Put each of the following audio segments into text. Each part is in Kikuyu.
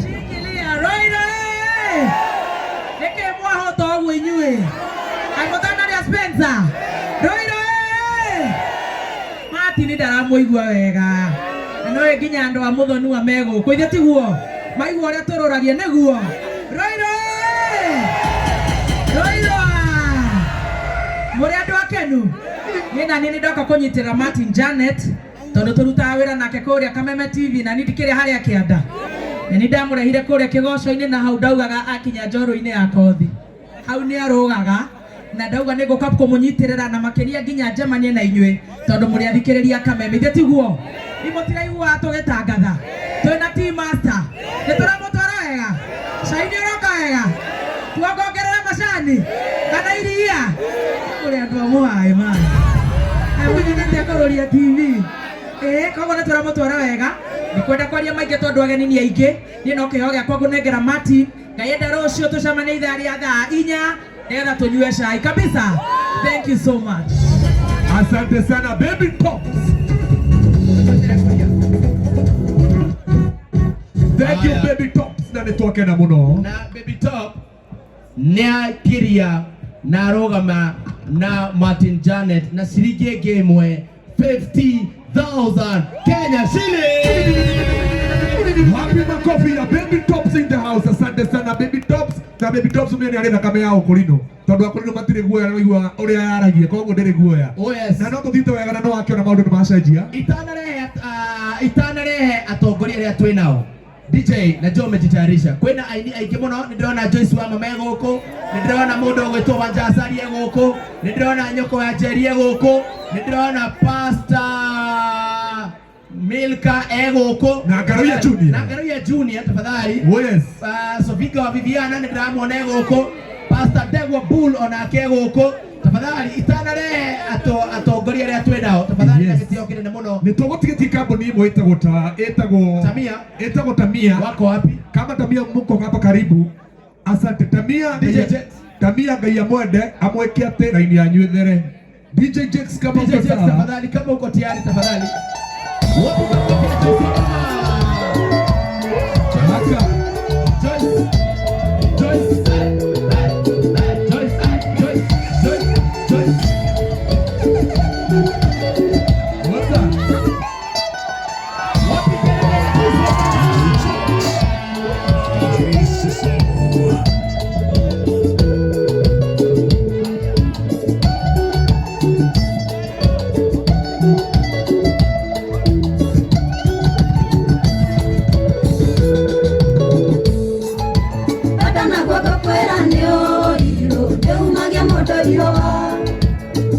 Shikilia Roiro eh! Nĩkĩ mwahota ũguo inyuĩ? Kaĩ mũtanaria Spencer? Roiro eh! Martin ndaramũigua wega. Na noĩ nginya andũ a Mũthonua me gũkũ. Ithe tiguo? Maigua ũrĩa tũrũragia nĩguo? Roiro eh! Roiro ah! Mũrĩ andũ akenu? Niĩ na niĩ nĩndoka kũnyitĩrĩra Martin Janet tondũ tũrutaga wĩra nake kũrĩa Kameme TV na niĩ ndikĩrĩ harĩa kĩanda. Na nĩ ndamũrehire kũrĩa kĩgoco-inĩ na hau ndaugaga akinya njorũ-inĩ ya kothi. Hau nĩ arũgaga na ndauga nĩ ngũka kũmũnyitĩrĩra na makĩria nginya njemanie na inyuĩ tondũ mũrĩ athikĩrĩria Kameme. Ithe tiguo? Ĩ mũtiraiguaga tũgĩtangatha? Twĩna Tea Master. Nĩ tũramũtwara wega? Cai nĩ ũroka wega? Tuongongerere macani? Kana iria? Mũrĩ andũ a mũhaĩ maya. Kaĩ mũnyonete kũrũria TV? Ĩĩ, koguo nĩ tũramũtwara wega. Ndikwenda kwaria maingĩ tondũ ageni nĩ aingĩ. Niĩ no kĩheo gĩakwa ngũnengera Martin. Ngai enda rũciũ tũcemanie ithaa rĩa thaa inya nĩgetha tũnyue cai kabisa. Thank you so much. Asante sana Baby Tops. Thank you Haya. Baby Tops na nĩ twakena mũno. Na Baby Top nĩ akiria na arũgama na Martin Janet na ciringi ĩngĩ ĩmwe 50,000 Kenya shilling. Wapi makofi ya Baby Tops in the house. Asante sana Baby Tops. Na Baby Tops mwe nĩ arĩ thakame ya ũkũrinũ. Tondũ akũrinũ matirĩ guoya na waigua ũrĩa yaragia koguo ndĩrĩ guoya. Oh yes. Na no tũthiĩte wega na no wakĩona maũndũ nĩ macenjia. Itanarehe itanarehe atongoria arĩa twĩ nao DJ na Joe mejitayarisha. Kwĩna aini aingĩ mũno, nĩ ndĩrona Joyce wa Mama e gũkũ, nĩ ndĩrona mũndũ ũgwĩtwo Wanja Asali e gũkũ, nĩ ndĩrona nyũkwa ya Njeri e gũkũ, nĩ ndĩrona Pastor Milka e gũkũ Na Ngaruiya Junior. Na Ngaruiya Junior tafadhali. Oh yes. Sofika wa Viviana nĩ ndĩramuona e gũkũ, Pastor Ndegwa Bull onake e gũkũ. Tafadhali itanarehe atongoria arĩa twĩ nao tafadhali na Yes. gĩtĩo kĩnene mũno. Nĩ tũgũtigĩtie kambuni ĩmwe ĩtagwo ta ĩtagwo Tamia. ĩtagwo Tamia. Wako wapi? Kama Tamia mko hapa karibu. Asante Tamia. DJ Ngai- Jakes. Tamia Ngai amwende amwĩke atĩ raini yanyu ĩthere. DJ Jakes kama DJ uko Jakes, sawa. tafadhali kama uko tayari tafadhali. Wapi makofi ya Joyce Mama? Haka. Joyce. Joyce. Joyce. Joyce. Joyce. Joyce. What's up? Wapi kelele ya Joyce Mama? Bata na guoko kwĩra nĩ ũrirũ ndĩumagia mũndũ ihũa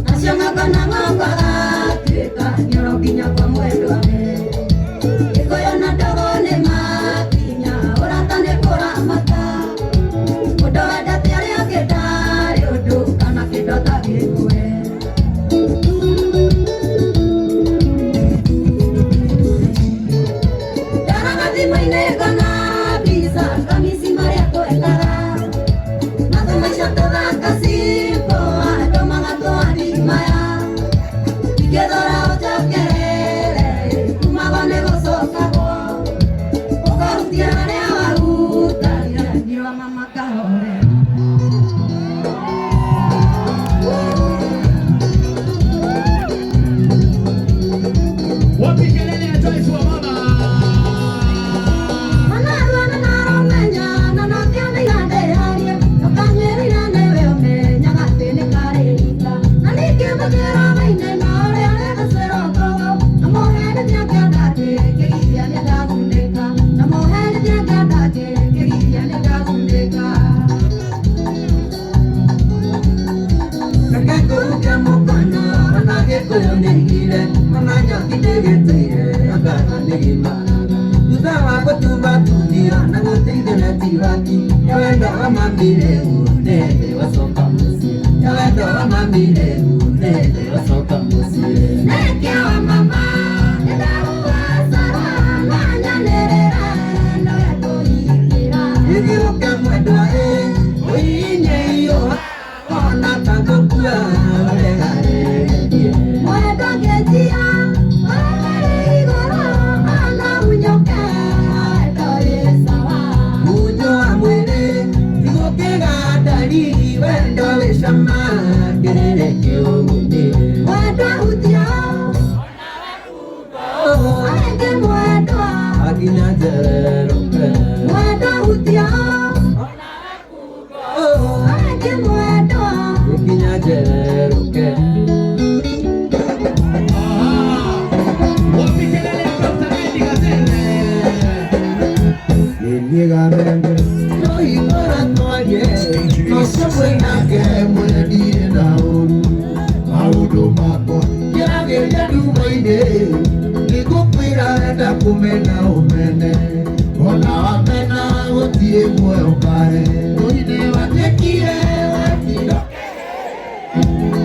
nacio ng'ongo na ng'ongo agatuĩka nyoro nginya kwa mwendwa we Gĩkũyũ na ndogo nĩ makinya ũrata nĩ kũramata mũndũ wendete arĩa angĩ ndarĩ ũndũ kana kĩndũ atangĩkũhe. Ndoraga thimũ-inĩ ngona mbica kamisi marĩa twekaga na tũmaica tũthaka simple andũ magatũathimaya ingĩthora ũnjokerere kumagwo nĩ gũcokagwo ũkahutia harĩa wahutagia nyua mama kahorera. Wapi kelele ya Joyce wa Mama? Thutha wa gũtumbatumia na gũteithana tiwaki ya wendo wa mami rĩu nĩ wacoka mũciĩ ya wendo wa mami rĩu nĩ wacoka mũciĩ. Nĩkĩo wa mama nĩndahua coro na nyanĩrĩra nowe ngũhikĩra. Ithiũke mwendwa ĩ ũinye iũha ona ta ngũkua ũregarĩtie. Mwendwa ngĩnjia ũrĩ igũrũ ona unyũke Angĩ mwendwa Akinya njereruke Mwendwa hutia Angĩ mwendwa Akinya njereruke Wapi kelele ya Dr. Eddie Gazelle? Niĩ gathenge Tũhingũra twarie Nocio mwĩnake mwendirĩ na ũru Maũndũ makwa Kĩragĩria nduma-inĩ Nĩngũkwĩra enda kũmena ũmene Ona wamena gũtirĩ muoyo ũkahe Ũine watuĩkire wetiro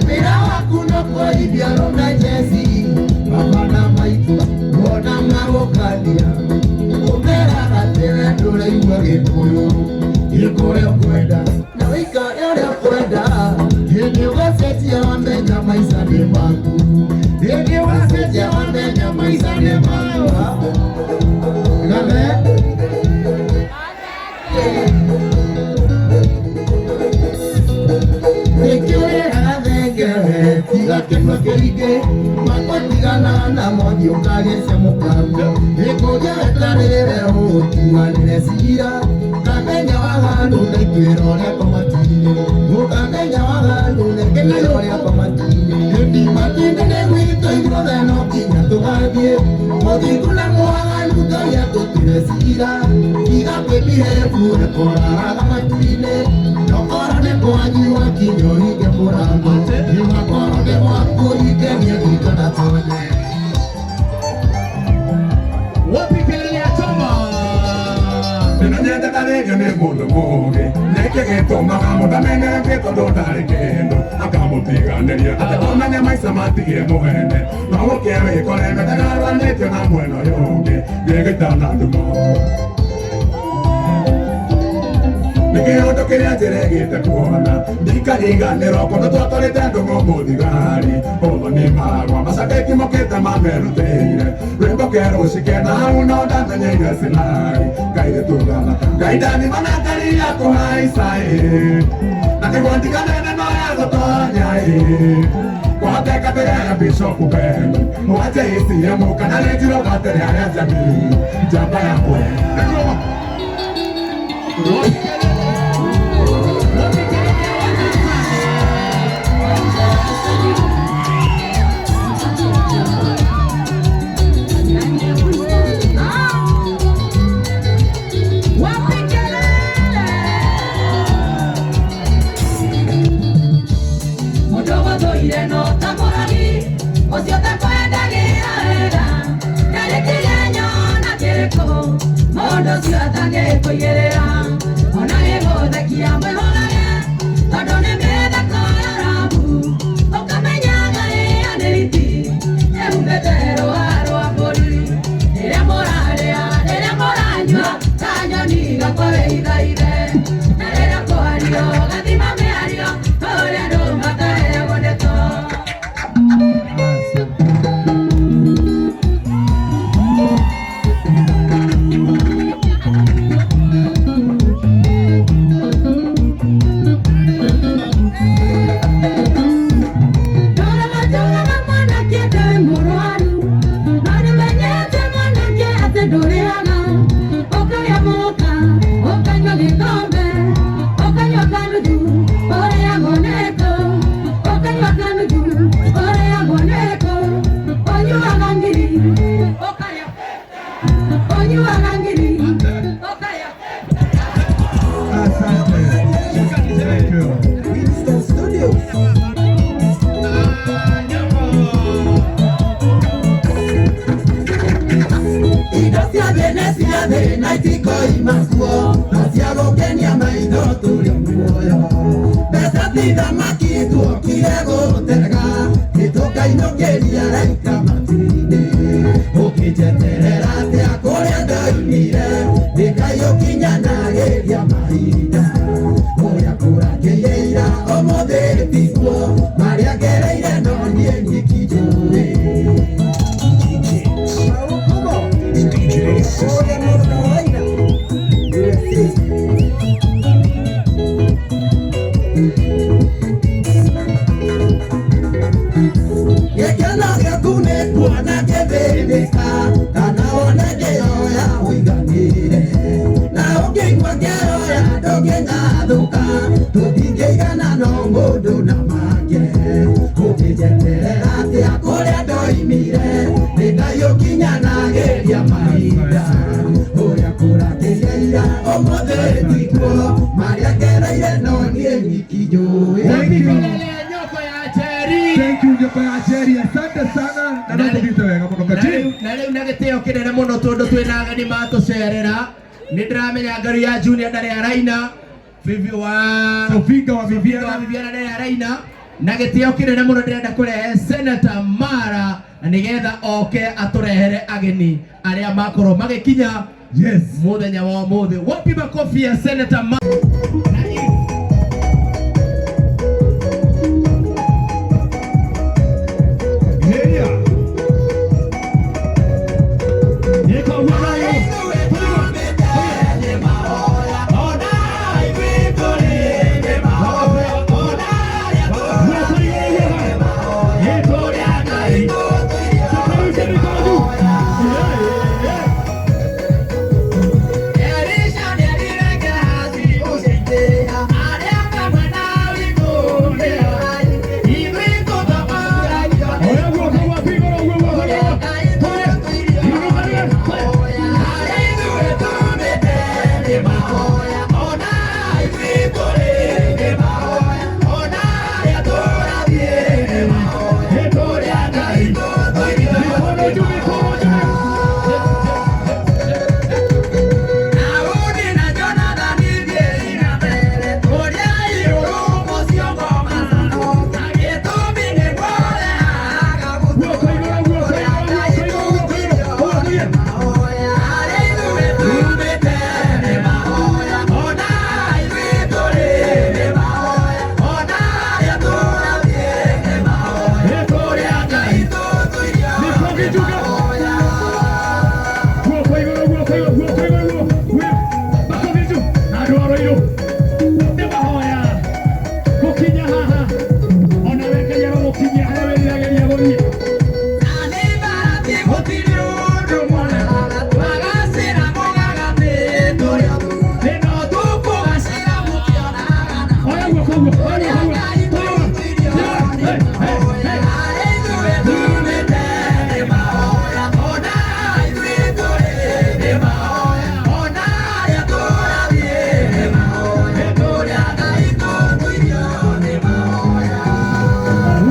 Wĩra waku no kũhithia rũme jeci Baba na maitũ wona magũkania Ũmeraga atĩ we ndũraigua Gĩkũyũ Gĩkũrĩa ũkwenda na wĩikare ũrĩa ũkwenda Hĩndĩ ũgacenjia wamenya maica nĩ maku Hĩndĩ ũgacenjia wamenya maica nĩ maku Gathe Nĩkĩũrĩraga thengere tiga kĩnua kĩingĩ Makũtigana na mothiũ ũkagĩcia mũkaguo Ĩkũria wetarĩre ũtuanĩre cira Kamenya waganu na ituĩro rĩakwa matu-inĩ Ũkamenya waganu na ituĩro rĩakwa matu-inĩ Hĩndĩ matu-inĩ nĩ gwitũ ithuothe no nginya tũgathiĩ Mũthingu na mwaganu Ngai atũtuĩre cira Tiga kwĩmihembu ĩkũraraga matu-inĩ Nokorwo nĩ kwanyu wakinya ũhinge mũrango Nĩwakorwo nĩ gwaku ũhinge niĩ ndikanatonye Wapi kelele ya Choma? Ndinanyenda rĩngĩ nĩ mũndũ mũũgĩ nĩkĩ gĩtũmaga mũndũ amenyerete tondũ ndarĩ kĩndũ akamũtiganĩria atekũmenya maica matigire mũhene no gũkĩa wĩkore metagarũranĩtio na mwena ũyũ ũngĩ gĩgĩtana ndumo nĩ kĩũndũ kĩrĩa njĩrĩgĩte kuona ndikariganĩrwo kũndũ twatwarĩte ndũng'ũ mũthigari ũguo nĩ magwa macakĩki mokĩte mamerutĩire rwĩmbo kerũcike na hau no ndamenyeire sinai Ngai gĩtugana Ngai ndathima na ngaria kũhaica ĩ na nĩguo ndikanene no ya gũtonya ĩ kwahoteka mbere ya Bishop Ben wa JCM kana nĩ njiro gatene arĩa jamii njamba yakwe Wapi kelele? Wapi kelele ya Wanja? Wapi kelele? Mũndũ gũthũire no ta mũrogi ũcio takwendagĩra wega ndarĩ kĩgenyo na kĩrĩkũ mũndũ ũcio atangĩkũigĩrĩra ona gĩgũthekia mwĩhũgage tondũ nĩ mĩtheko ya rabu ũkamenyaga ĩyo nĩ riti ĩhumbĩte rũa rwa mbũri rĩrĩa mũrarĩa rĩrĩa mũranyua ta nyoni gakwa wĩithaithe na rĩrĩa kwario gathima mĩario ũrĩa andũ mataheagwo ndeto. Ndũraga mwanake ndĩ mũrwaru no nĩmenyete mwanake atĩ ndũrĩaga ũkarĩa mũka ũkanyua gĩkombe ũkanyua kanuthu ũrĩagwo nĩkũ ũkanyua kanuthu ũrĩagwo nĩkũ ũnyuaga ngiri ũkarĩa ũnyuaga ngiri ũkarĩa. Asante. Thank you. Winston Studios. Indo cia thĩ nĩ cia thĩ na itikoima kuo no cia gũkenia maitho tũrĩ muoyo mbeca ti thamaki tuokire gũtega nĩtũkainũkĩria raika matu-inĩ ũkĩnjeterera atĩa kũrĩa ndoimire nĩ Ngai ũkinyanagĩria mahinda ũrĩa kũrakĩire ira ũmũthĩ tiguo marĩa ngereire no niĩ nyiki njũĩ. DJ System. North Carolina, USA. Gĩkeno gĩaku nĩ kuona ngĩthĩnĩka. Kinene muno tondu twina ageni matucerera. Ni ndiramenya ngaru ya Junior ndari araina. Vivi wa Sofinga wa wa Viviana. Viviana ndari araina. Na gitio kinene muno ndirenda kurehe Senator Mara na nigetha oke aturehere ageni aria makorwo magikinya Yes. muthenya wa umuthi. Wapi makofi ya Senator Mara? Yeah.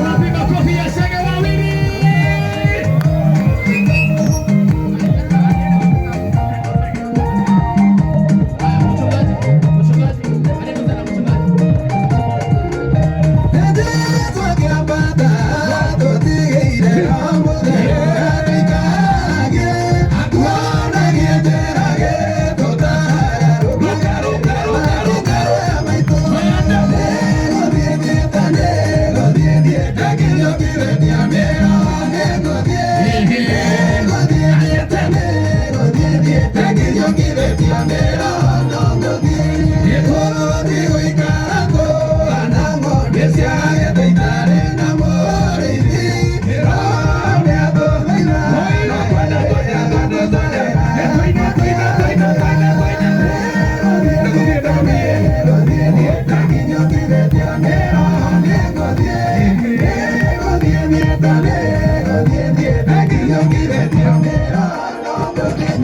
Wapi makofi ya Chege wawili?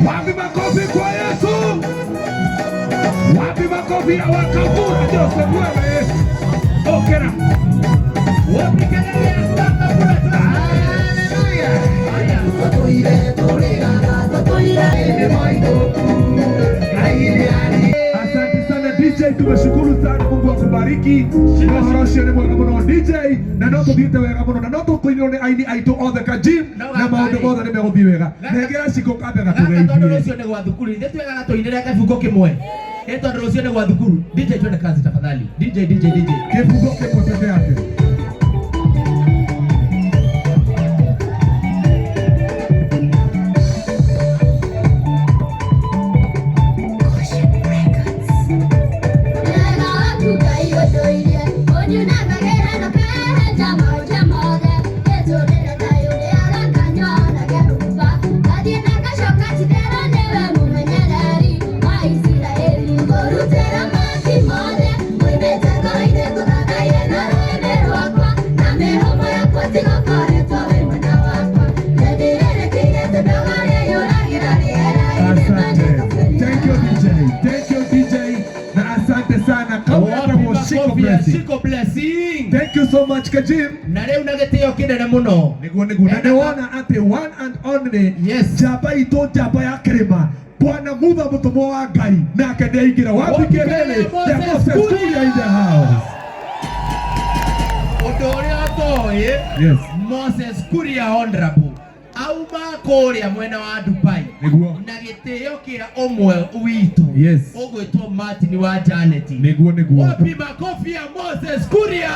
Wapi makofi kwa Yesu? Wapi makofi ya Wakabura Joseph wewe? Okera. Wapi kelele ya Wakabura? Hallelujah. Asante sana DJ, tumeshukuru sana, Mungu akubariki. Ũhoro ũcio nĩ mwega mũno DJ, na no tũthiĩte wega mũno na no tũkũinĩrwo nĩ aini aitũ othe ka gym na maũndũ mothe nĩ megũthiĩ wega. Nengera Shiko kambe Gaka tondu gatũgeithie. rucio ni gwa thukuru ithe twegaga tuinire kibungo kimwe. Ĩ tondu rucio ni gwa thukuru. DJ twende kazi tafadhali. DJ DJ DJ. Kĩbungo kĩmwe peke yake. Asante. Thank you DJ. Thank you DJ. Na asante sana. Kama Wapi Shiko makofi ya Blessing. Shiko Blessing? Thank you so so much Kajim. Na rĩu na gĩtĩo kĩnene mũno. Niguo niguo na nĩwona atĩ one and only Yes. njamba itũ njamba ya kĩrĩma Bwana Mutha mũtũmwo wa Ngai nake nĩaingĩra wapi kelele ya Moses Kuria in the house. Ũndũ ũrĩa ũtoĩ Yes. Moses Kuria honorable auma kũrĩa mwena wa Dubai Niguo. na gĩtĩo kĩa ũmwe witũ Yes. ũgwĩtwo Martin wa Janet. Niguo niguo. Wapi makofi ya Moses Kuria?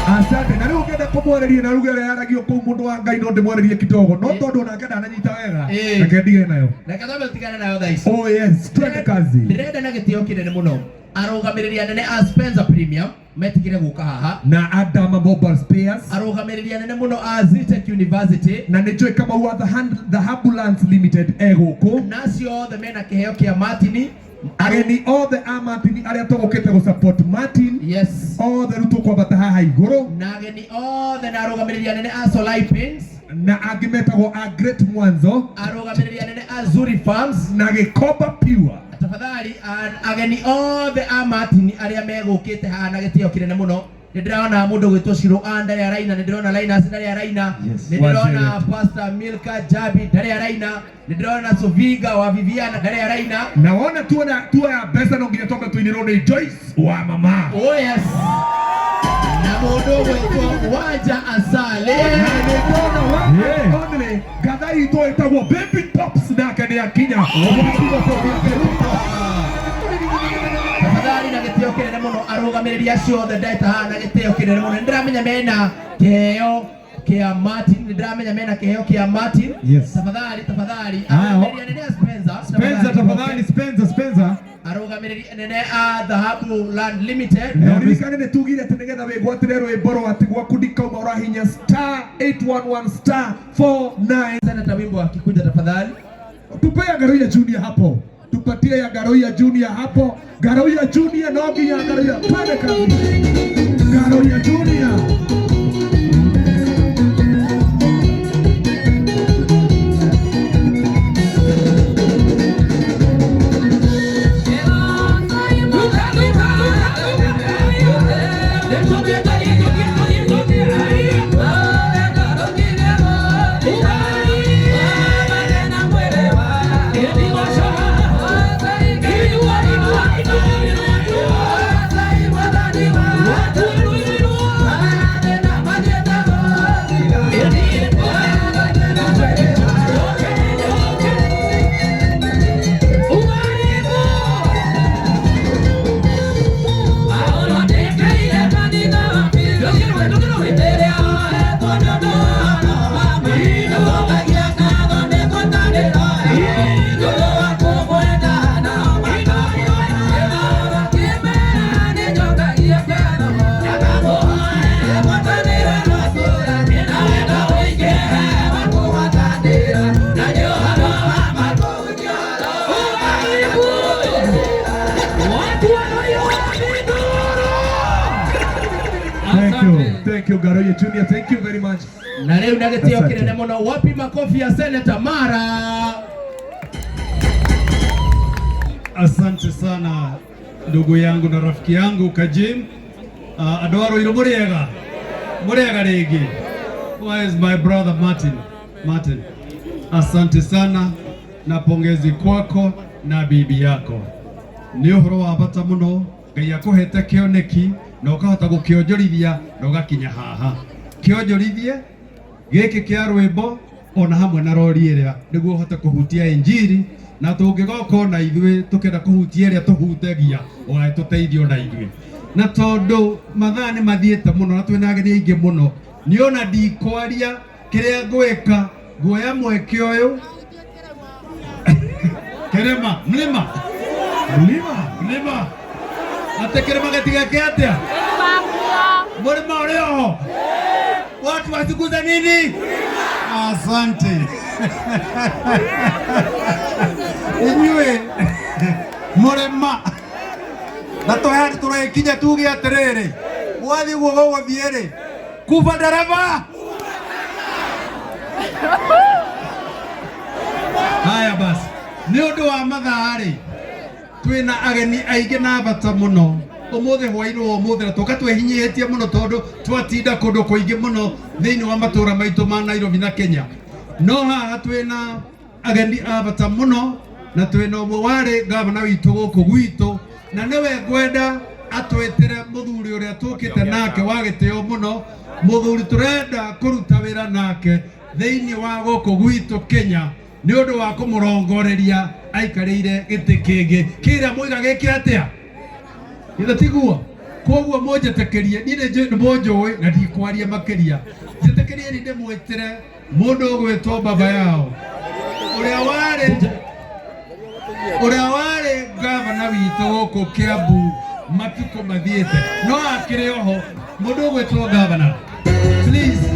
Asante. Na rĩu ũngĩenda kũmwarĩria na ruga ĩrĩa yaragio kũu mũndũ wa Ngai no ndĩmwarĩrie kidogo no tondũ onake ndananyita wega Ĩĩ. reke ndigane nayo. Reke twambe tũtigane nayo thaa ici. Oh yes, twende kazi. Ndĩrenda na gĩtĩo kĩnene mũno arũgamĩrĩri anene a Spencer Premium metigire gũka haha Na Adama Mobile Spares arũgamĩrĩri anene mũno a Zetech University na nĩ njũĩ Kamau wa The Ambulance Limited e gũkũ. na acio othe mena kĩheo kĩa Martin. Ageni othe a Martin arĩa tũgũkĩte gũ support Martin Yes. othe rĩu tũkwambata haha igũrũ Na ageni othe na arũgamĩrĩri anene a Solai Paints, na angĩ metagwo a Great Mwanzo arũgamĩrĩri anene a Zuri Farms. na Gĩkomba Pure. Tafadhali ageni othe a Martin arĩa megũkĩte haha na gĩtĩo kĩnene mũno nĩ ndĩrona mũndũ gwĩtwo Shiro Ann ndarĩ araina, nĩ ndĩrona Linus ndarĩ araina, Yes. nĩ ndĩrona Waziri. Pastor Milka Jabi ndarĩ araina, nĩ ndĩrona Soviga wa Viviana ndarĩ araina. Na wona tuona tuoya mbeca no nginya twambe tũinĩrwo nĩ Joyce wa mama. Oh yes. Na mũndũ gwĩtwo Wanja Asale. Na nĩ ndona one and only ngatha itũ ĩtagwo Baby Tops nake nĩ akinya. Tafadhali na gĩtĩo kĩnene mũno arũgamĩrĩri acio othe ndeta haha na gĩtĩo kĩnene mũno. Nĩ ndĩramenya mena kĩheo kĩa Martin, nĩ ndĩramenya mena kĩheo kĩa Martin. Yes. Tafadhali, tafadhali. Haya. Arũgamĩrĩri anene a Spencer. Spencer tafadhali, Spencer, Spencer. Arũgamĩrĩri anene a Dhahabu Land Limited. Na ũririkane nĩ tugire atĩ nĩgetha wĩgwatĩre rwĩmbo rwa atĩ gwaku ndikauma ũrahinya star 811 star 49. Senator wimbo akikuja tafadhali. Tupe ya Ngaruiya Junior hapo, tupatie ya Ngaruiya Junior hapo. Ngaruiya Junior no nginya Ngaruiya, twende kazi. Ngaruiya Junior. Thank you. Thank you Ngaruiya Junior. Thank you very much. Na rĩu na gĩtĩo Asante. kĩnene mũno wapi makofi ya Senator Mara. Asante sana ndugu yangu na rafiki yangu Kajim. Andũ a Ruiru mũrĩega mũrĩega rĩngĩ. Where is my brother Martin? Martin, asante sana na pongezi kwako na bibi yako. Nĩ ũhoro wa bata mũno Ngai akũhete kĩoneki na ũkahota gũkĩonjorithia na ũgakinya haha. Kĩonjorithie gĩkĩ kĩa rwĩmbo ona hamwe na rori ĩrĩa nĩguo ũhote kũhutia injiri na tũngĩgoka ona ithuĩ tũkĩenda kũhutia ĩrĩa tũhutagia ũgagĩtũteithia ona ithuĩ na tondũ mathaa nĩ mathiĩte mũno na twĩna ageni aingĩ mũno niĩ ona ndikwaria kĩrĩa ngwĩka nguoya mweke ũyũ kĩrĩma mlima Mlima. mlima atĩ kĩrĩma gĩtigeke atĩa mũrĩma ũrĩ oho watu wasiguze nini? Asante. Inyuĩ mũrĩma na tũhandi tũragĩkinya tuge atĩrĩrĩ gwathiĩ guo gũgũthiĩ rĩ kuba ndereba. Haya basi, nĩ ũndũ wa mathaa rĩ twĩna ageni aingĩ na bata mũno. Umuthi hwaini wa umuthi na tuka twehinyitie muno tondu twatinda kundu kuingi muno thiini wa matura maitu ma Nairobi na Kenya. No haha twina ageni a bata muno na twina umwe wari gavana witu guku gwitu na niwe ngwenda atwitire muthuri uria tukite nake wa gitio muno, muthuri turenda kuruta wira nake thiini wa guku gwitu Kenya ni undu wa kumurongoreria aikarire giti kingi kiria muiga giki atia ithe tiguo. Koguo munjitikirie ni ni munjui na ndikwaria makiria, njitikirie ni ndimwitire mundu ugwitwo baba yao uria wari gavana witũ gũkũ Kiambu matukũ mathiĩte no akĩrĩ oho mundu ugwitwo gavana, please.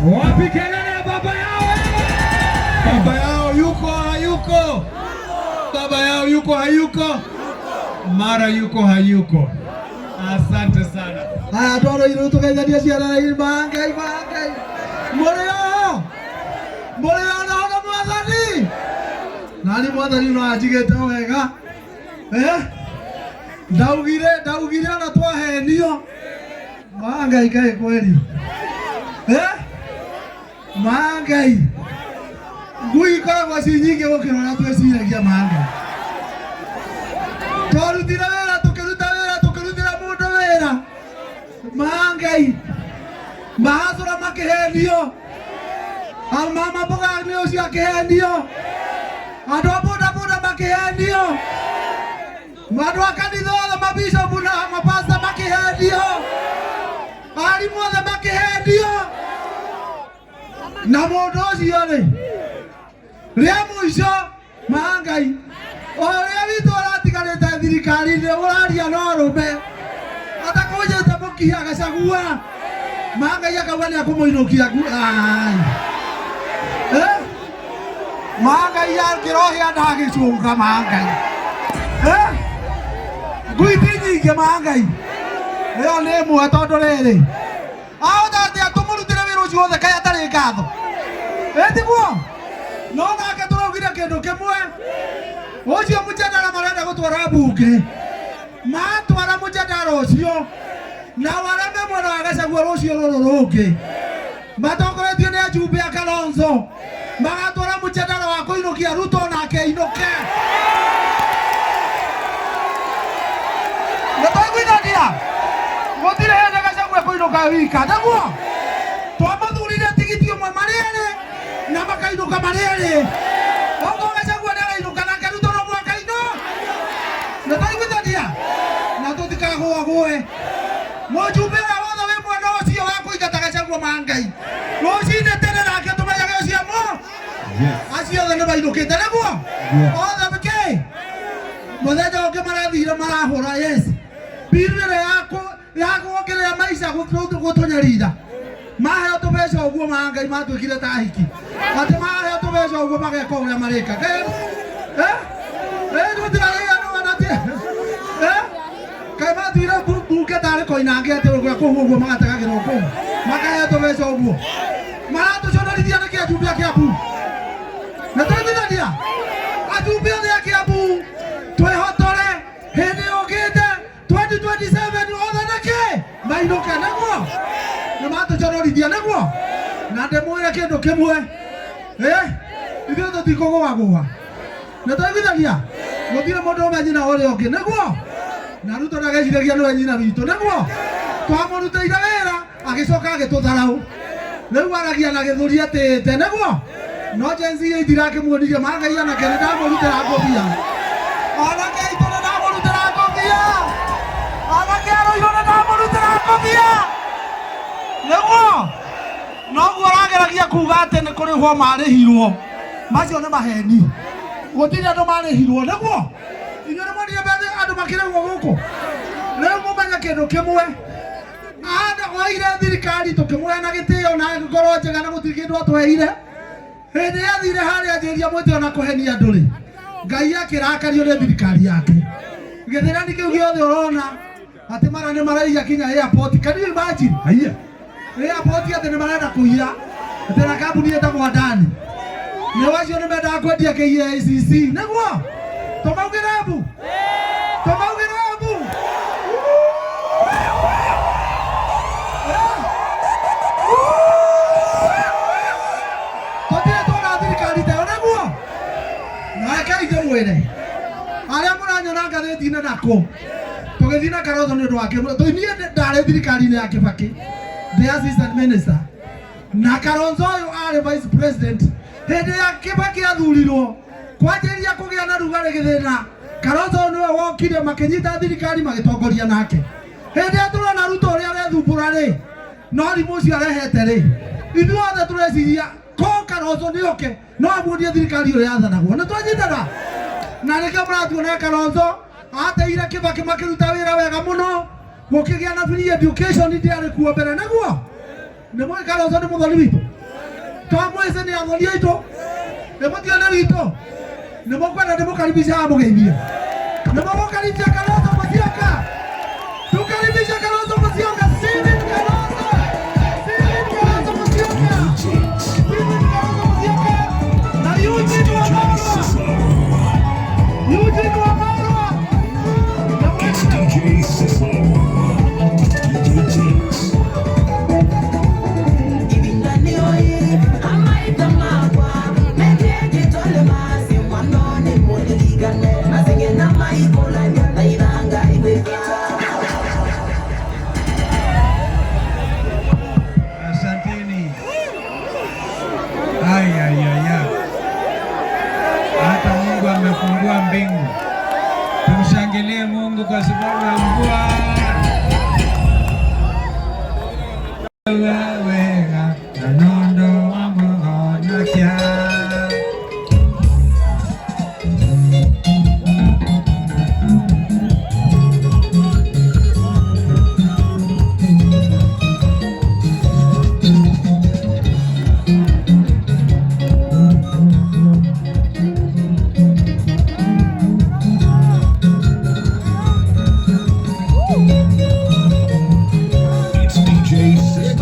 Wapi kelele ya baba yao? Baba yao yuko hayuko? Baba yao yuko hayuko? Mara yuko hayuko. Asante sana. Haya twaro iru tugeithania ciana mangai mangai. Mũrĩo mũrĩo na ona mwathani. Nani mwathani no anjigĩte wega. Ndaugire ona twahenio. Mangai kaĩ kweli. Mangai. Ngui ikoragwo ci nyingĩ gũkĩra ũrĩa twĩciragia mangai. Twarutire wĩra tũkĩruta wĩra tũkĩrutĩra mũndũ wĩra. Mangai. Mahacũra makĩhenio. Mama mboga nĩ ũcio akĩhenio. Andũ a bodaboda makĩhenio. Andũ a kanitha othe mabishopu na mapasta makĩhenio. Arimũ othe makĩhenio. Na mũndũ ũcio rĩ, rĩa mũico mangai ũrĩa witũ ũratigarĩte thirikari-inĩ ũraria no rũme atakũnjĩte mũkiha Gachagua mangai akauga nĩ akũmũinũkia ai mangai angĩrohĩa ndagĩcũnga mangai ngui ti nyingĩ mangai ĩyo nĩ ĩmwe tondũ rĩrĩ ahota atĩa tũmũrutĩre wĩra ũcio wothe kaĩ atarĩ ngatho ĩtiguo no nake tũraugire kĩndũ kĩmwe ũcio mũjadara marenda gũtwara mbunge matwara mũjadara ũcio na wareme mwena wa Gachagua rũciũ rũrũ rũngĩ matongoretio nĩ ajumbe a Kalonzo magatwara mũjadara wa kũinũkia Ruto nake ainũke nĩ twaiguithania gũtirĩ hĩndĩ Gachagua kũinũka wika nĩguo twamathurire tigiti ũmwe marĩ erĩ na makainũka marĩ erĩ okorwo Gachagua nĩarainũka nake Ruto no mũhaka ainũ nĩ twaiguithania na tũtikagũagũe mũjumbe ũrĩa wothe wĩ mwena ũcio wa kũingata Gachagua mangai rũcinĩ tene nake tũmenyage ũcio mo acio othe nĩ mainũkĩte nĩguo othe kĩ mũthenya ũngĩ marathire marahũra yes bill ĩrĩa ya kuongerera maica gũtũnyarira maheo tũbeca ũguo mangai matuĩkire ta hiki atĩ maheo tũbeca ũguo mageka ũrĩa marĩka kaĩ matuire mbunge tarĩ koinange atĩ ũrĩa kũu ũguo magategagĩrwo kũu makaheo tũbeca ũguo maratũconorithia nĩkĩ ajumbe a Kiambu na twaiguithania ajumbe othe a Kiambu twĩhotore hĩndĩ yũkĩte 2027 othe nĩkĩ mainũke nĩguo nĩ matũconorithia nĩguo na ndĩmwĩre kĩndũ kĩmwe ithuĩ tũtikũgũagũa nĩ twaiguithania gũtirĩ mũndũ ũme nyina ũrĩa ũngĩ nĩguo na Ruto ndageciragia nĩwe nyina witũ nĩguo twamũrutĩire wĩra agĩcoka agĩtũtharaũ rĩu aragia na gĩthũri atĩĩte nĩguo no Gen Z itirakĩmuonirie mangai anake nĩ ndamũrutĩra ngũbia anake aitũ nĩ ndamũrutĩra ngũbia anake a Ruiru nĩ ndamũrutĩra ngũbia nĩguo noguo ũrageragia kuga atĩ nĩ kũrĩhwo marĩhirwo macio nĩ maheni gũtirĩ andũ marĩhirwo nĩguo inyuĩ nĩ mwonire mbere andũ makĩrĩhwo gũkũ rĩu mũmenye kĩndũ kĩmwe oire thirikari tũkĩmũhe na gĩtĩo na ngoro njega na gũtirĩ kĩndũ atweheire hĩndĩ ĩrĩa athire harĩa anjĩrĩria mwĩtĩo na kũhenia andũ rĩ Ngai akĩrakario nĩ thirikari yake. Gĩthĩrani kĩu gĩothe ũrona atĩ mara nĩ maraiya kinya airport. Can you imagine? Haiya. Airport atĩ nĩ marenda kũiya atĩ na kambuni ĩtagwo Adani. Nĩ wacio nĩ mendaga kwendia KICC. Nĩguo tũmaugĩre mbu, tũmaugĩre mbu. Tũtirĩ tuona thirikari ta ĩyo nĩguo. Na rekei ndĩmwĩre arĩa mũranyona ngathĩti-inĩ nakũ tũgĩthiĩ na Kalonzo nĩ ũndũ wa niĩ ndarĩ thirikari-inĩ ya Kibaki ndĩ assistant minister na Kalonzo ũyũ arĩ vice president hĩndĩ ya Kibaki athurirwo kwanjĩrĩria kũgĩa na rugarĩ gĩthĩna. Kalonzo ũyũ nĩwe wokire makĩnyita thirikari magĩtongoria nake. Hĩndĩ ĩrĩa tũrona Ruto ũrĩa arethumbũra rĩ, no rimũ ũcio arehete rĩ, ithuothe tũreciria ko Kalonzo nĩoke no amuonie thirikari ũrĩa yathanagwo. Nĩ twanyitana na nĩkĩo mũratuona Kalonzo ateire Kibaki makĩruta wĩra wega mũno, gũkĩgĩa na free education ndĩarĩ kuo mbere. Nĩguo nĩ mũĩ Kalonzo nĩ mũthoni witũ, twamwĩcĩ nĩ athoni aitũ, nĩ mũtione witũ, nĩ mũkwenda ndĩmũkaribisha amũgeithie, nĩ mũgũkaribisha Kalonzo Musyoka, tukaribisha Kalonzo Musyoka, Stephen Kalonzo, Stephen Kalonzo Musyoka, Stephen Kalonzo Musyoka na Eugene Wamalwa, Eugene Wamalwa. It's DJ Sislo. DJ Jinx. Asanteni. Ay, ay, ay, ay. Hata Mungu amefungua mbingu. Tumshangilie Mungu kwa sababu ya mvua. Wega, na nondo wa muhonokia. It's DJ Sislo.